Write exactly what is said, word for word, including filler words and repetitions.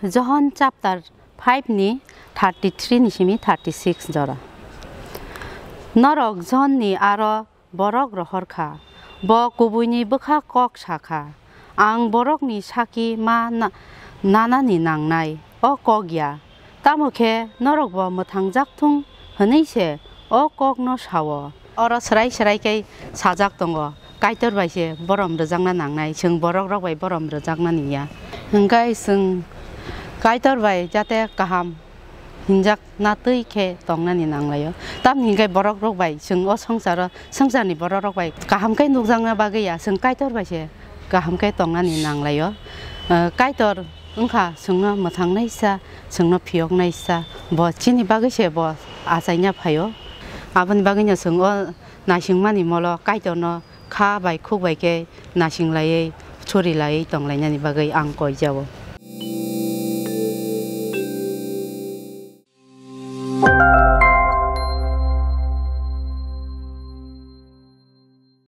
Johon chapter five ni thirty three ni simi thirty six jora. Norok John ni aro borok rohor kha, bo kubuini bwkha kok sa kha. Ang borokni saki ma na-, nanani nangnai, o kok ya. Tamo khe norokbo mwthangjak thung hwnwi se o kokno sao. Oro swrai swrai khe sajak tongo, Kaitor bai se borom rwjakna nangnai, chwng borok rok bai borom rwjaknani ya. Hwnkhe chwng Kaitor bai jate kaham hinjak na twi khe tongnani nanglaio. Tamni hwnkhe borok rok bai chwng o swngcharo, swngcharni borok rok bai kaham khe nukjakna bagwi ya, chwng Kaitor bai se kaham khe tongnani nanglaio. Eh, Kaitor wngkha chwngno mwthangnaisa, chwngno phiyoknaisa, bo chini bagwi se bo achaina phaio. Aboni bagwino chwng o naisingmani molo Kaitorno kha bai khuk bai khe naising laiwi, suri laiwi tong lainani bagwi ang koi jao.